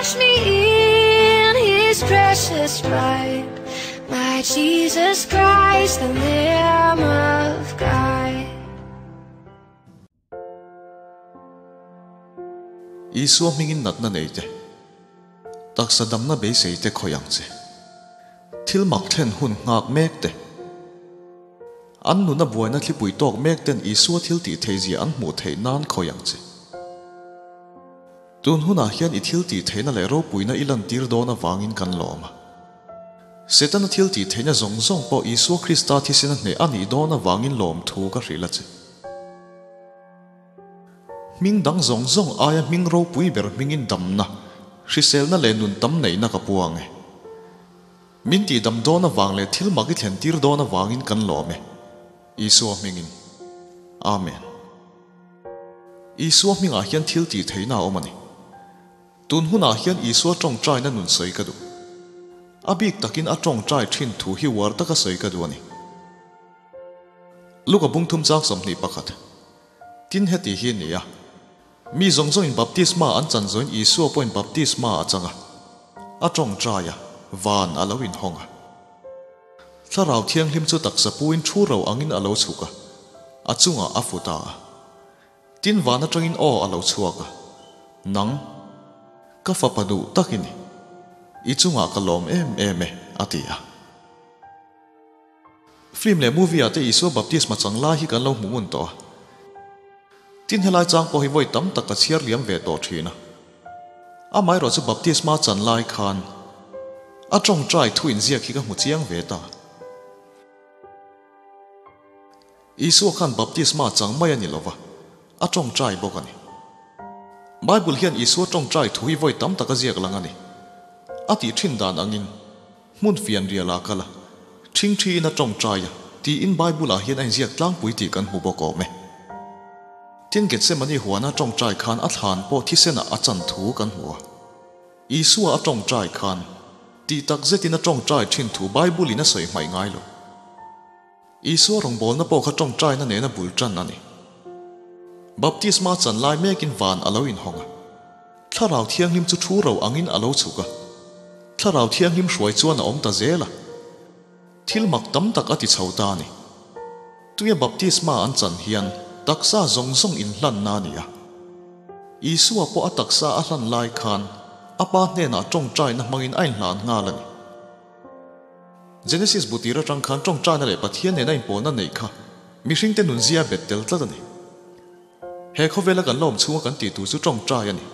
Wash me in His precious blood, my Jesus Christ, the Lamb of God. Isua hmingin natna nei te, taksa damna beisei te khawih ang che. Thil mak thlen hun nghak mek te, an nuna buaina thlipui tawk mek ten Isua thil tih theihzia an hmuh theih nan khawih ang che. Tun hunah hian i thil tih theihna leh ropuina i lantir dawn avangin kan lawm a. Setana thil tih theihna zawng zawng pawh Isua Krista thisena hneh a nih dawn avangin lawmthu ka hrilh a che. Hming dang zawng zawng aia hming ropui ber hmingin damna, hriselna leh nun tam neihna ka puang e. Min tihdam dawn avang leh thil mak i thlentir dawn avangin kan lawm e. Isua hmingin. Amen. Isua hmingah hian thil tih theihna a awm a ni. Tun hunah hian Isua tawngtaina nun sawi ka duh. A bik takin a tawngtai thin thu hi uar taka sawi ka duh a ni. Luka bung thum chang 21. Tin heti hi a ni a, Mi zawng zawngin baptisma an chan zawhin Isua pawhin baptisma a chang a, a tawngtai a, van a lo inhawng a. Thlarau Thianghlim chu taksa puin thu ro angin a lo chhuk a, a chungah a fu ta a. Tin van atangin aw a lo chhuak a, Nang, ka fapa duh tak i ni, i chungah ka lawm em em e, a ti a. Film leh movie ah te Isua baptisma chang lai hi kan lo hmu ngun tawh a. Tin helai chang pawh hi vawi tam tak ka chhiar liam ve tawh thin a. Amaherawh chu baptisma chan lai khan a tawngtai thu inziak hi ka hmu chiang ve ta. Isua khan baptisma chang mai a ni lova, a tawngtai bawk a ni. Bible hian Isua tawngtai thu hi vawi tam tak a ziak lang a ni. A tih thin dan angin Hmun fianrial ah kal a, ṭhingṭhi in a ṭawngṭai a, tiin Bible ah hian a inziak tlangpui tih kan hmu bawk awm e. Tin Gethsemane huana ṭawngṭai khan a thlan pawh thisen ah a chan thu kan hmu a. Isua a ṭawngṭai khan, tih tak zetin a ṭawngṭai ṭhin thu Bible in a sawi hmaih ngai lo. Isua rawngbawlna pawh kha ṭawngṭaina nena bul ṭan a ni. Baptisma chan lai mekin van a lo inhawng a. Thlarau Thianghlim chu thu ro angin a lo chhuk a. Thlarau Thianghlim hruai chuan a awm ta zel a. Thil mak tam tak a ti chho ta a ni. Tuia baptisma an chan hian taksa zawng zawng inhlanna a ni a. Isua pawh a taksa a hlan lai khan a Pa hnenah ṭawngṭaina hmangin a inhlan nghal a ni. Genesis bu tir atang khan tawngtaina leh Pathian nena inpawlna neih kha mihringte nunzia a bet tel tlat a ni. He khawvela kan la awm chhunga kan tih tur chu tawngtai a ni.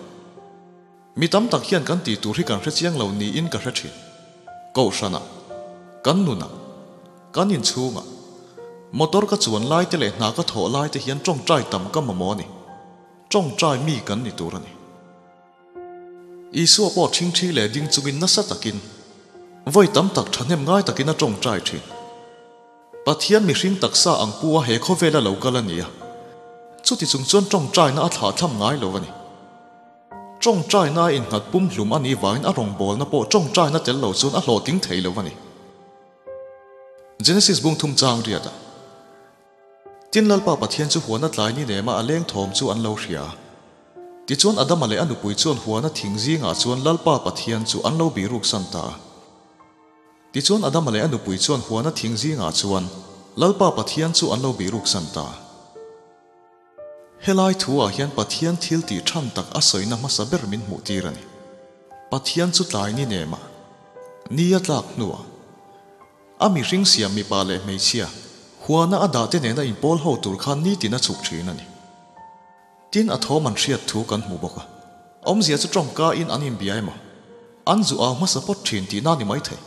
Mi tam tak hian kan tih tur hi kan hre chiang lo niin ka hre thin. Kohhranah, kan nunah, kan inchhungah, motor ka chuan lai te leh hna ka thawh lai te hian tawngtai tam ka mamawh a ni. Tawngtai mi kan ni tur a ni. Isua pawh ṭhingṭhi leh ding chungin nasa takin, vawi tam tak ṭhahnem ngai takin a ṭawngṭai ṭhin. Pathian mihring taksa ang pu a he khawvela lo kal a ni a, chuti chung chuan ṭawngṭaina a thlahthlam ngai lo a ni. Ṭawngṭaina a innghat pumhlum a nih vangin a rawngbawlna pawh ṭawngṭaina tel lo chuan a hlawhtling thei lo a ni. Genesis bung thum chang riatah. Tin Lalpa Pathian chu huana tlai ni nema a leng thawm chu an lo hria. Tichuan Adama leh a nupui chuan huana thing zingah chuan Lalpa Pathian chu an lo bihruk san ta a. Tichuan Adama leh a nupui chuan huana thing zingah chuan Lalpa Pathian chu an lo bihruk san ta a. Helai thu ah hian Pathian thil tih than tak a sawina hmasa ber min hmuh tir a ni. Pathian chu tlai ni nema ni a tlak hnuah A mihring siam mipa leh hmeichhia, huana a dahte nena inpawl ho tur khan nitin a chhuk thin a ni. Tin a thawm an hriat thu kan hmu bawk a. Awmzia chu tawngka in an inbia emaw, an zu au hmasa pawt thin tihna ni maithei.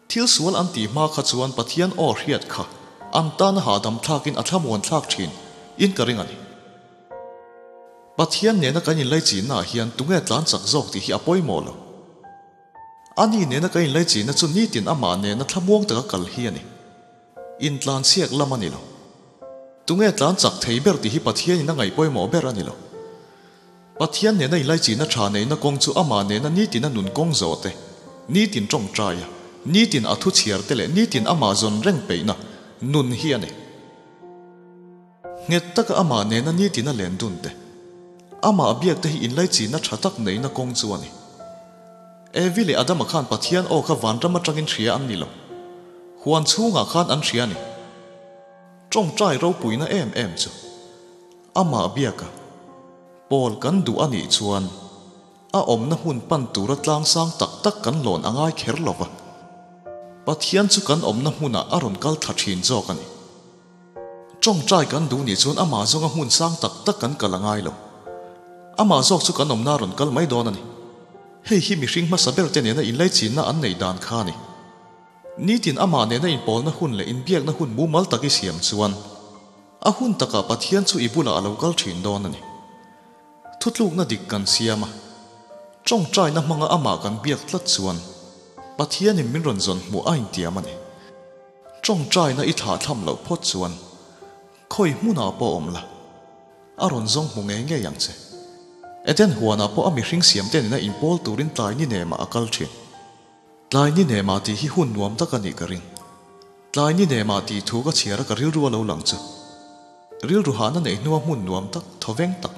Thil sual an tih hma kha chuan Pathian aw hriat kha an tan a hahdam thlakin a thlamuan thlak thin in ka ring a ni. Pathian nena kan inlaichinna ah hian tunge tlan chak zawk tih hi a pawimawh lo. Ani nena ka inlaichinna chu nitin amah nena thlamuang taka kal hi a ni. Intlan chhiak lam a ni lo. Tunge tlan chak thei ber tih hi Pathianin a ngaih pawimawh ber a ni lo. Pathian nena inlaichinna tha neihna kawng chu amah nena nitin a nun kawng zawh te, nitin tawngtaia, nitin a thu chhiar te leh nitin amah zawn reng peihna nun hi a ni. Nghet taka amah nena nitin a len dun te, amah biak te hi inlaichinna tha tak neihna kawng chu a ni. Evi leh Adama khan Pathian aw kha vanram atangin hria an ni lo. Huan chhungah khan an hria a ni. Tawngtai ropuina em em chu amah biaka Pawl kan duh a nih chuan a awmna hmun pan tura tlangsang tak tak kan lawn a ngai kher lo va. Pathian chu kan awmna hmunah a rawn kal thla thin zawk a ni. Tawngtai kan duh nih chuan amah zawnga hmun sang tak tak kan kal a ngai lo. Amah zawk chu kan awmna a rawn kal mai dawn a ni. Hei hi mihring hmasa ber te nena inlaichinna an neih dan kha a ni. Nitin amah nena inpawlna hun leh inbiakna hun mumal tak i siam chuan a hun takah Pathian chu i bulah a lo kal thin dawn a ni. Thutlukna dik kan siam a, tawngtaina hmanga amah kan biak tlat chuan Pathianin min rawn zawn hmuh a intiam a ni. Tawngtaina i thlahthlam loh phawt chuan khawi hmunah pawh awm la, a rawn zawng hmu ngei ngei ang che. Eden huanah pawh a mihring siamte nena inpawl turin tlai ni nemah a kal thin. Tlai ni nemah tih hi hun nuam tak a nih ka ring. Tlai ni nemah tih thu ka chhiar a ka rilru a lo lang chu. Rilru hahna neih hnua hmun nuam tak, thawveng tak.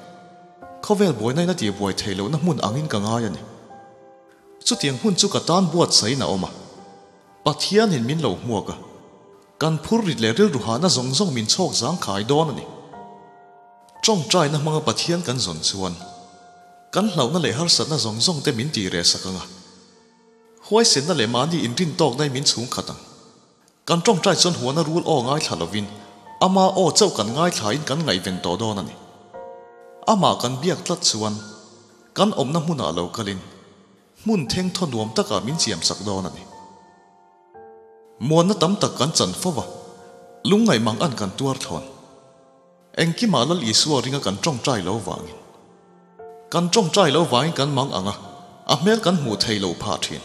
Khawvel buaina in a tih buai theih lohna hmun angin ka ngai a ni. Chutiang hmun chu ka tan buatsain a awm a. Pathianin min lo hmuak a. Kan phur rit leh rilru hahna zawng zawng min chhawk zangkhai dawn a ni. Tawngtaina hmanga Pathian kan zawn chuan kan hlauhna leh harsatna zawng zawng te min tih reh sak ang a. Huaisenna leh mahni inrin tawkna in min chhung khat ang. Kan tawngtai chuan huana rul aw ngaithla lovin ama aw chauh kan ngaithlain kan ngaihven tawh dawn a ni. Amah kan biak tlat chuan kan awmna hmunah lo kalin hmun theng thaw nuam takah min siam sak dawn a ni. Muanna tam tak kan chan fo va, lungngaih mang an kan tuar thlawn. Engkimah Lal Isua ringa kan tawngtai lo vangin. Kan tawngtai lo vangin kan mang ang a, a hmel kan hmuh thei lo phah thin.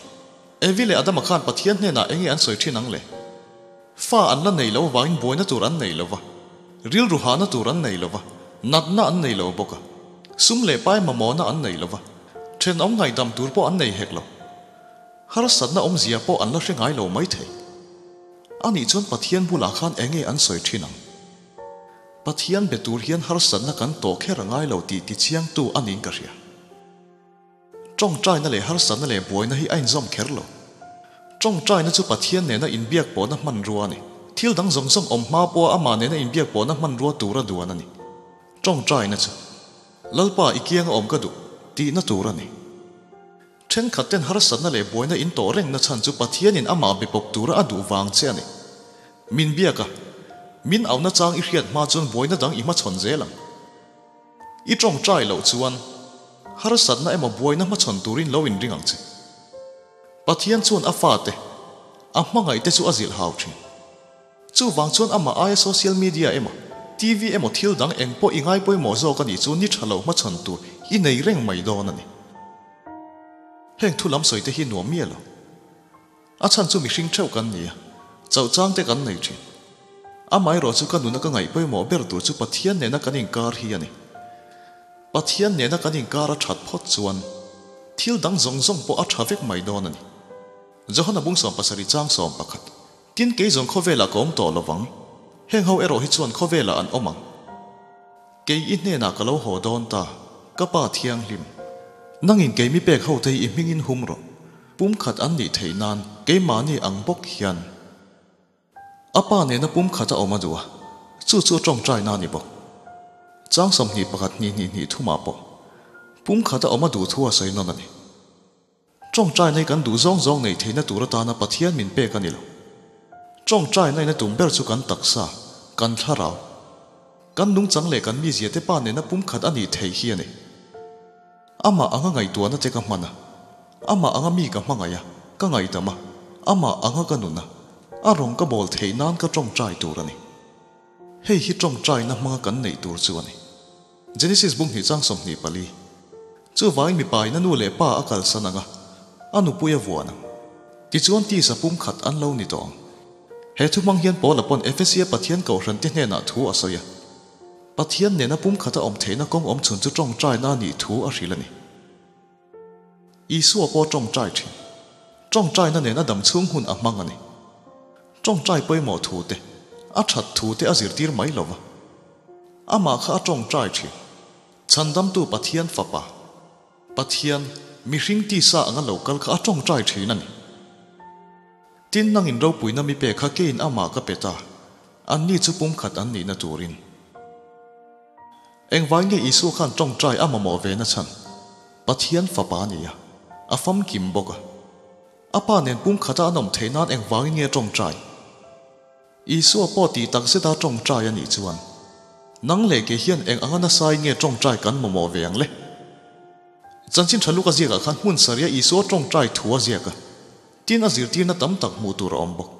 Evi leh Adama khan Pathian hnenah enge an sawi thin ang le? Fa an la nei lo vangin buaina tur an nei lo va, rilru hahna tur an nei lo va, natna an nei lo bawk a, sum leh pai mamawhna an nei lo va, thenawm ngaihdam tur pawh an nei hek lo. Harsatna awmzia pawh an la hre ngai lo maithei. Anih chuan Pathian bulah khan enge an sawi thin ang? Pathian be tur hian harsatna kan tawh kher a ngai lo tih tichiangtu a niin ka hria. Tawngtaina leh harsatna leh buaina hi a inzawm kher lo. Tawngtaina chu Pathian nena inbiak pawhna hmanrua a ni. Thil dang zawng zawng awm hma pawha amah nena inbiak pawhna hmanrua tura duan a ni. Tawngtaina chu, Lalpa i kianga awm ka duh, tihna tur a ni. Thenkhat ten harsatna leh buaina in tawh rengna chhan chu Pathianin amah be pawp tura a duh vang che a ni. Min biak a, min auhna chang i hriat hma chuan buaina dang i hmachhawn zel ang. I tawngtai loh chuan harsatna emaw buaina hmachhawn turin lo inring ang che. Pathian chuan a fate, a hmangaihte chu a zilh hau thin. Chuvang chuan amah aia social media emaw, TV emaw thil dang eng pawh i ngai pawimawh zawk a nih chu ni tha lo hmachhawn tur i nei reng mai dawn a ni. Heng thu lam sawi te hi nuam miah lo. A chhan chu mihring theuh kan ni a, chauh chang te kan nei thin. Amaherawh chu ka nuna ka ngaih pawimawh ber tur chu Pathian nena kan inkar hi a ni. Pathian nena kan inkar a that phawt chuan thil dang zawng zawng pawh a tha vek mai dawn a ni. Johana bung 70 chang 11. Tin kei zawng khawvelah ka awm tawh lo vang. Heng ho erawh hi chuan khawvelah an awm ang. Kei i hnenah ka lo haw dawn ta, ka Pa Thianghlim. Nangin kei mi pek ho te hi i hmingin hum rawh. Pumkhat an nih theih nan keimahni ang bawk hian. A pa nena pumkhat a awm a duh a, chu chu a tawngtai na a ni bawk. Chang 21 hnih hnih hnih thumah pawh pumkhat a awm a duh thu a sawi nawn a ni. Tawngtai nei kan duh zawng zawng neih theihna tur atana Pathian min pek a ni lo. Tawngtai naina tum ber chu kan taksa, kan thlarau, kan nungchang leh kan mizia te pa nena pumkhat a nih theih hi a ni. Amah anga ngaihtuahna te ka hman a, amah anga mi ka hmangaih a, ka ngaihdam a, amah anga ka nun a, a rawng ka bawl theih nan ka tawngtai tur a ni. Hei hi tawngtaina hmanga kan neih tur chu a ni. Genesis bung hnih chang 24. Chuvangin mipa in a nu leh pa a kalsan ang a, a nupui a vuan ang. Tichuan tisa pumkhat an lo ni tawh ang. He thu hmang hian Paula pawn Ephesia Pathian kohhran te hnenah thu a sawi a. Pathian nena pumkhat a awm theihna kawng awm chhun chu tawngtaina a nih thu a hrilh a ni. Isua pawh tawngtai thin. Tawngtaina nen a dam chhung hun a hmang a ni. Tawngtai pawimawh thu te, a that thu te a zirtir mai lo va. Amah kha a tawngtai thin. Chhandamtu Pathian Fapa. Pathian, mihring tisa anga lo kal kha a tawngtai thin a ni. Tin, nangin ropuina mi pek kha keiin amah ka pe ta, anni chu pumkhat an nihna turin. Engvai nge Isua khan tawngtai a mamawh ve na chhan? Pathian Fapa a ni a, a famkim bawk a. A Pa nen pumkhata an awm theih nan engvangin nge a tawngtai? Isua pawh tih tak zeta tawngtai a nih chuan, nang leh kei hian eng anga nasai nge tawngtai kan mamawh ve ang le? Chanchin tha luk a ziakah khan hmun saria Isua tawngtai thu a ziak a, tin a zirtirna tam tak hmuh tur a awm bawk.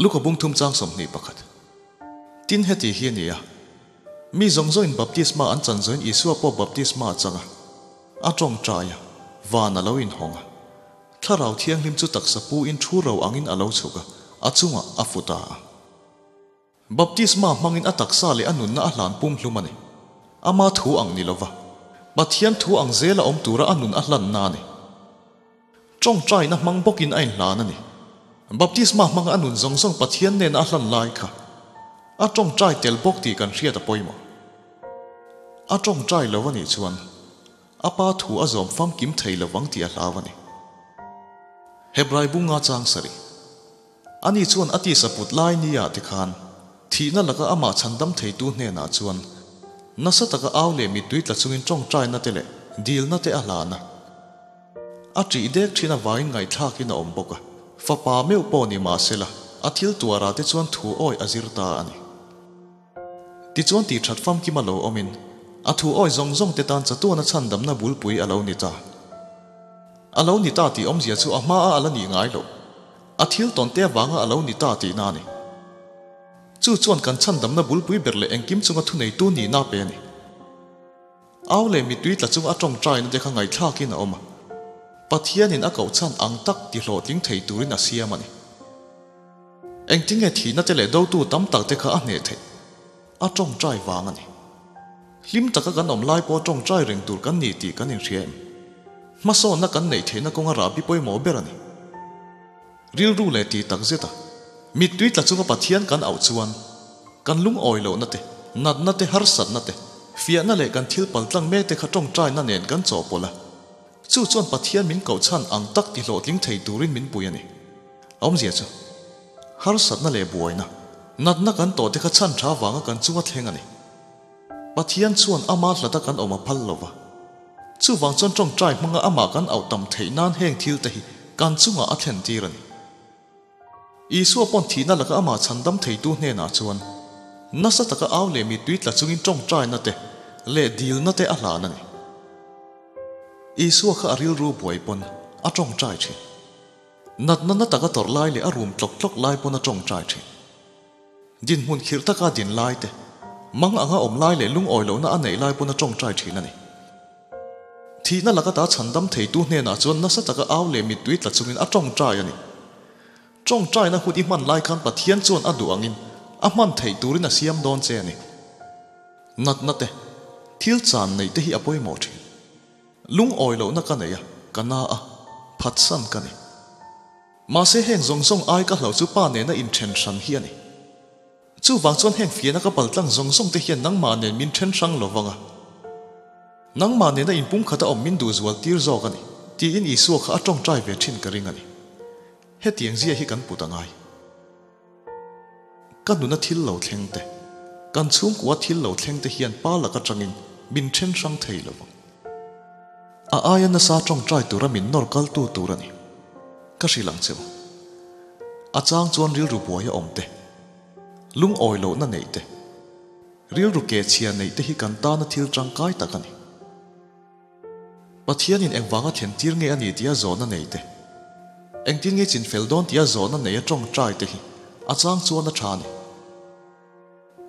Luka bung thum chang 21. Tin heti hi a ni a, mi zawng zawngin baptisma an chan zawhin Isua pawh baptisma a chang a, a tawngtai a, van a lo inhawng a. Thlarau Thianghlim chu taksa pu in thu ro angin a lo chhuk a, a chungah a fu ta a. Baptisma hmangin a taksa leh a nunna a hlan pum hlum a ni. Ama thu ang ni lova, Pathian thu ang zela awm tura a nun a hlanna a ni. Tawngtaina hmang bawkin a inhlan a ni. Baptisma hmanga a nun zawng zawng Pathian nena a hlan lai kha a tawngtai tel bawk tih kan hriat a pawimawh. A tawngtai lo a nih chuan a pa thu a zawm famkim thei lovang tih a hlau a ni. Hebrai bunga chang sarih. Ani chuan a tisa put lai nia te khan thihna laka amah chhandam theitu hnenah chuan nasa taka au leh mittui tla chungin tawngtaina te leh dilna te a hlan a. A ṭih dek ṭhin avangin ngaihthlakin a awm bawk a, fapa meuh pawh ni mah sela a thil tuarah te chuan thu awi a zir ta a ni. Tichuan tih ṭhat famkim a lo awmin a thu awi zawng zawng te tan chatuana chhandamna bulpui a lo ni ta. A lo ni ta tih awmzia chu a hmaa a la nih ngai loh. A thil tawn te avanga a lo ni ta tihna a ni. Chu chuan kan chhandamna bulpui ber leh engkim chunga thuneitu nihna pe a ni. Au leh mittui tla chunga a tawngtaina te kha ngaihthlakin a awm a. Pathianin a koh chhan ang tak ti hlawhtling thei turin a siam a ni. Engtinge thihna te leh dotu tam tak te kha a hneh theih? A tawngtai vang a ni. Hlim taka kan awm lai pawh tawngtai reng tur kan ni tih kan inhria em? Hmasawnna kan neih theihna kawnga rahbi pawimawh ber a ni. Rilru leh tih tak zet a, mittui tla chunga Pathian kan auh chuan kan lungawi lohna te, natna te, harsatna te, fiahna leh kan thil paltlang mek te kha tawngtaina nen kan chawhpawlh a. Chu chuan Pathian min koh chhan ang tak ti hlawhtling thei turin min pui a ni. A awmzia chu, harsatna leh buaina, natna kan tawh te kha chhan tha vanga kan chunga thleng a ni. Pathian chuan ama hlata kan awm a phal lova. Chuvang chuan tawngtai hmanga amah kan auh tam theih nan heng thil te hi kan chungah a thlen tir a ni. Isua pawn thihna laka amah chhandam theitu hnenah chuan nasa taka au leh mittui tla chungin tawngtaina te leh dilna te a hlan a ni. Isua kha a rilru buai pawn a tawngtai thin. Natna na taka tawrh lai leh a rum tlawk tlawk lai pawn a tawngtai thin. Dinhmun khirh taka din lai te, mang anga awm lai leh lungawi lohna a neih lai pawn a tawngtai thin a ni. Thihna laka ta chhandam theitu hnenah chuan nasa taka au leh mittui tla chungin a tawngtai a ni. Tawngtaina hun i hman lai khan Pathian chuan a duh angin a hman theih turin a siam dawn che a ni. Natna te, thil chan neih te hi a pawimawh thin. Lungawi lohna ka nei a, ka na a, phatsan ka ni. Mahse heng zawng zawng ai ka hlauh chu pa nena inthen hran hi a ni. Chuvang chuan heng fiahna ka paltlang zawng zawng te hian nangmah nen min then hrang lo vang a. Nangmah nena inpumkhat a awm min duh zual tir zawk a ni, tiin Isua kha a tawngtai ve thin ka ring a ni. Hetiang zia hi kan put a ngai. Ka nuna thil lo thleng te, kan chhungkua thil lo thleng te hian pa lak atangin min then hrang thei lo vang. A aia nasa tawngtai tura min nawr kaltu tur a ni. Ka hrilh ang che u. A chang chuan rilru buai a awm te, lungawi lohna neih te, rilru ke chhia neih te hi kan tana thil tangkai tak a ni. Pathianin engvanga thlen tir nge a ni tia zawhna nei te, engtin nge chin fel dawn tia zawhna nei a tawngtai te hi a chang chuan a tha a ni.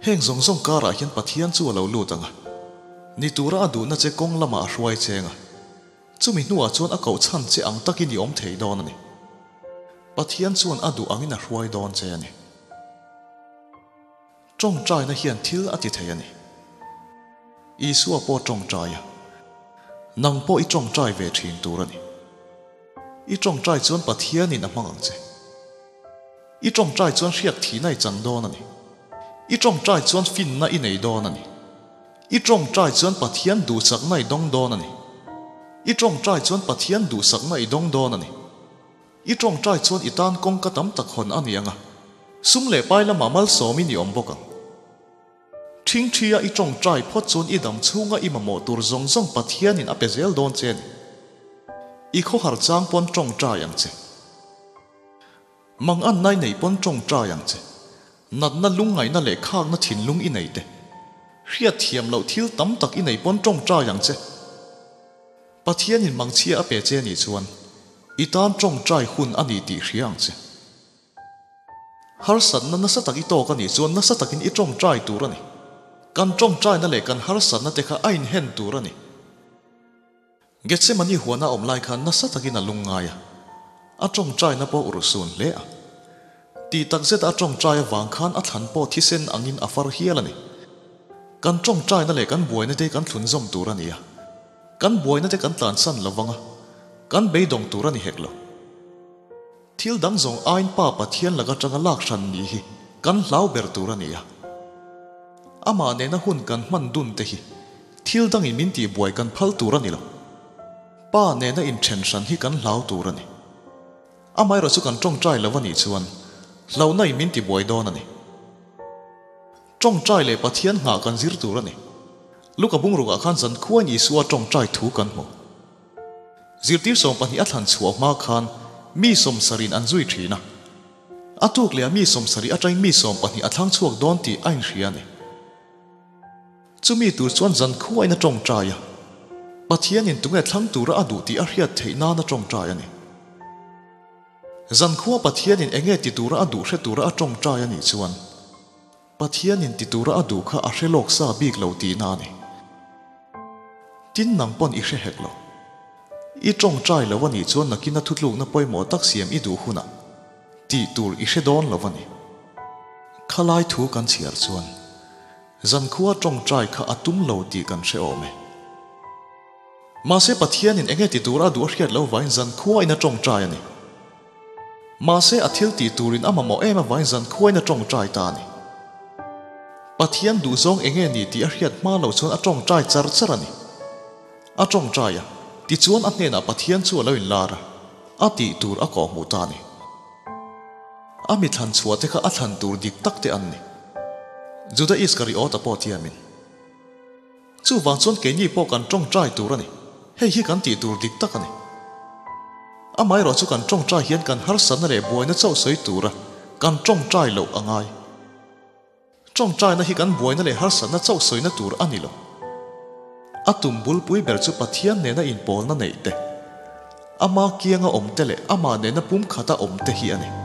Heng zawng zawng karah hian Pathian chu a lo lut ang a, ni tura a duhna che kawng lamah a hruai cheng a, chumi hnuah chuan a koh chhan che ang takin i awm thei dawn a ni. Pathian chuan a duh angin a hruai dawn che a ni. Tawngtaina hian thil a ti thei a ni. Isua pawh tawngtai a, nang pawh i tawngtai ve thin tur a ni. I tawngtai chuan Pathianin a hmang ang che. I tawngtai chuan hriak thihna i chang dawn a ni. I tawngtai chuan finna i nei dawn a ni. I tawngtai chuan Pathian duhsakna i dawng dawn a ni. I ṭawngṭai chuan Pathian duhsakna i dawng dawn a ni. I ṭawngṭai chuan i tan kawngka tam tak hawn a ni ang a, sum leh pai lamah malsawmin i awm bawk ang. Ṭhingṭhia i ṭawngṭai phawt chuan i dam chhunga i mamawh tur zawng zawng Pathianin a pe zel dawn che a ni. I khawhar chang pawn ṭawngṭai ang che. Mang an nai nei pawn ṭawngṭai ang che. Natna lungngaihna leh khakna thinlung i nei te. Hriat thiam loh thil tam tak i nei pawn ṭawngṭai ang che. Pathianin mangchhia a pe che nih chuan i tan ṭawngṭai hun a ni tih hria ang che. Harsatna nasa tak i tawk a nih chuan nasa takin i ṭawngṭai tur a ni. Kan ṭawngṭaina leh kan harsatna te kha a inhen tur a ni. Gethsemane huana awm lai khan nasa takin a lungngai a, a ṭawngṭaina pawh ur sun hle a. Tih tak zeta a ṭawngṭai avang khan a thlan pawh thisen angin a far hial a ni. Kan ṭawngṭaina leh kan buaina te kan thlunzawm tur a ni a, kan buaina te kan tlansan lo vang a, kan beidawng tur a ni hek lo. Thil dang zawng aiin Pa Pathian laka tanga lak hran ni hi kan hlau ber tur a ni a. Amah nena hun kan hman dun te hi thil dangin min tihbuai kan phal tur a ni lo. Pa nena inthen hran hi kan hlau tur a ni. Amaherawhchu kan tawngtai lo a nih chuan hlauhna in min tibuai dawn a ni. Tawngtai leh Pathian nghah kan zir tur a ni. Luka bungrukah khan zankhuain Isua tawngtai thu kan hmu. Zirtir 12 a thlan chhuah hma khan mi 70 in an zui thin a. A tuk leh a mi 70 atangin mi 12 a thlang chhuak dawn tih a inhria a ni. Chumi tur chuan zankhuain a tawngtai a. Pathianin tunge thlang tura a duh tih a hriat theih nan a tawngtai a ni. Zankhua Pathianin enge ti tura a duh hre tura a tawngtai a nih chuan Pathianin ti tura a duh kha a hre lawk sa bik lo tih na a ni. Tin nang pawn i hre hek lo. I tawngtai lo a nih chuan nakin a thutlukna pawimawh tak siam i duh hunah tih tur i hre dawn lo a ni. Khalai thu kan chhiar chuan zankhua tawngtai kha a tum lo tih kan hre awm e. Mahse Pathianin enge ti tura a duh a hriat lo vain zankhuain a tawngtai a ni. Mahse a thil tih turin a mamawh em avain zankhuain a tawngtai ta a ni. Pathian duh zawng enge ni tih a hriat hma lo chuan a tawngtai char char a ni. A tawngtai a, tichuan a hnenah Pathian chu a lo inlar a, a tih tur a kawhhmuh ta a ni. A mi thlan chhuah te kha a thlan tur dik tak te an ni. Juda Iskariot a pawh thiamin. Chu wang chuan keini pawh kan tawngtai tur a ni. Hei hi kan tih tur dik tak a ni. Amaherawh chu kan tawngtai hian kan harsatna leh buaina chauh sawi tura kan tawngtai loh a ngai. Tawngtaina hi kan buaina leh harsatna chauh sawina tur a ni lo. A tum bulpui ber chu Pathian nena inpawlna neih te. Ama kianga awm te leh ama nena pum khata awm te hi a ni.